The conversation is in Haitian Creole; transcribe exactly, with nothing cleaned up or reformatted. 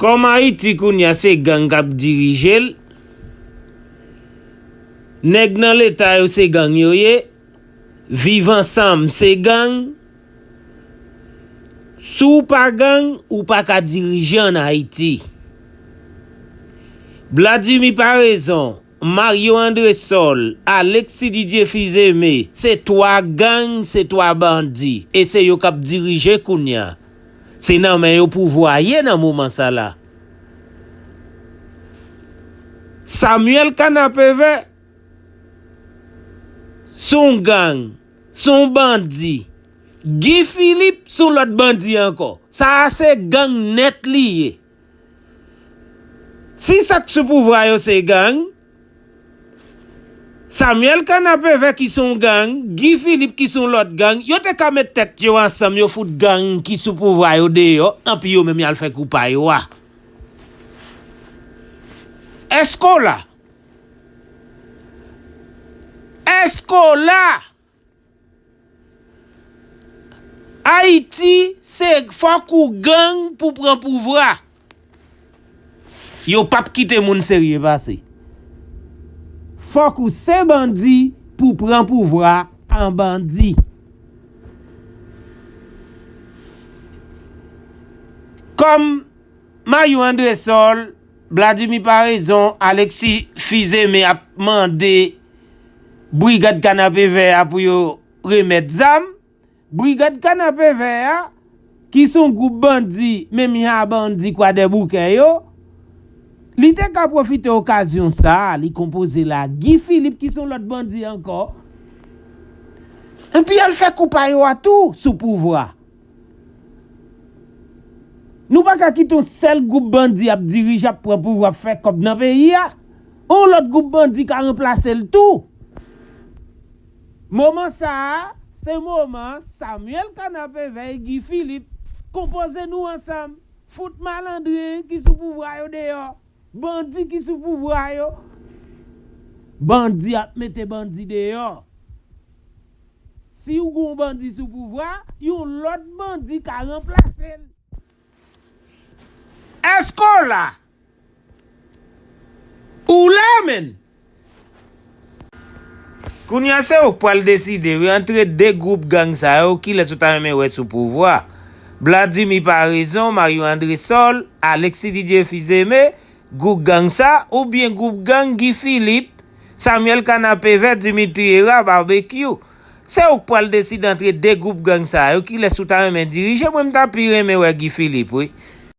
Kòm Ayiti kounye a se gang k ap dirije l, nèg nan leta yo se gang yo ye, Viv Ansanm se gang, si w pa gang, ou pa ka dirije ann Ayiti. Vladimir Paraison, Mario André Sol, Alexis Didier Fils-Aimé, se twa gang, se twa bandi, e se yo k ap dirije kounye a. Se nan men yo pouvwa ye nan moman sa la. Samuel Kanapevè, s on gang, s on bandi. Guy Philippe, s on lòt bandi ankò. Sa a se gang nèt li ye. Si sa k sou pouvwa yo se gang, Samuel Kanapevè ki s on gang, Guy Philippe ki s on lòt gang, yo te ka met tèt yo ansanm, yo fout gang ki sou pouvwa yo deyò, anpi yo menm y al fè kou pa yo a. Èske w la? Èske w la? Ayiti, se fòk ou gang pou pran pouvwa. Yo p ap kite moun serye pase. Fòk ou se bandi pou pran pouvwa an bandi. Kòm Mario André Sol, Vladimir Paraison, Alexis Fils-Aimé ap mande Brigad Kanapevè a pou yo remèt zam, Brigad Kanapevè a, ki s on gwoup bandi, menm jan a bandi Kwadèboukè yo, li te ka pwofite okazyon sa a, li konpoze la Guy Philippe ki s on lòt bandi ankò, epi al fè kou pa yo a tou sou pouvwa. Nou pa ka kite yon sèl gwoup bandi ap dirije, ap pran pouvwa, ap fè kòb nan peyi a. Yon lòt gwoup bandi ka ranplase l tou. Moman sa a, se moman Samuel Kanapevè e Guy Philippe konpoze nou ansanm. Fout malandren ki sou pouvwa yo deyò. Bandi ki sou pouvwa yo. Bandi ap mete bandi deyò. Si w gen yon bandi sou pouvwa, yon lòt bandi ka ranplase l. Èske w la? Ou la, menn? Kounye a, se ou k pral deside, wi, antre de gwoup gang sa yo, kilès ou ta renmen wè sou pouvwa? Vladimir Paraison, Mario André Sol, Alexis Didier Fils-Aimé, gwoup gang sa, oubyen gwoup gang Guy Philippe, Samuel Kanapevè, Dimitri Hérard, Barbecue? Se ou k pral deside antre de gwoup gang sa yo, kilès ou ta renmen dirije? Mwen, m ta pi renmen wè Guy Philippe, wi.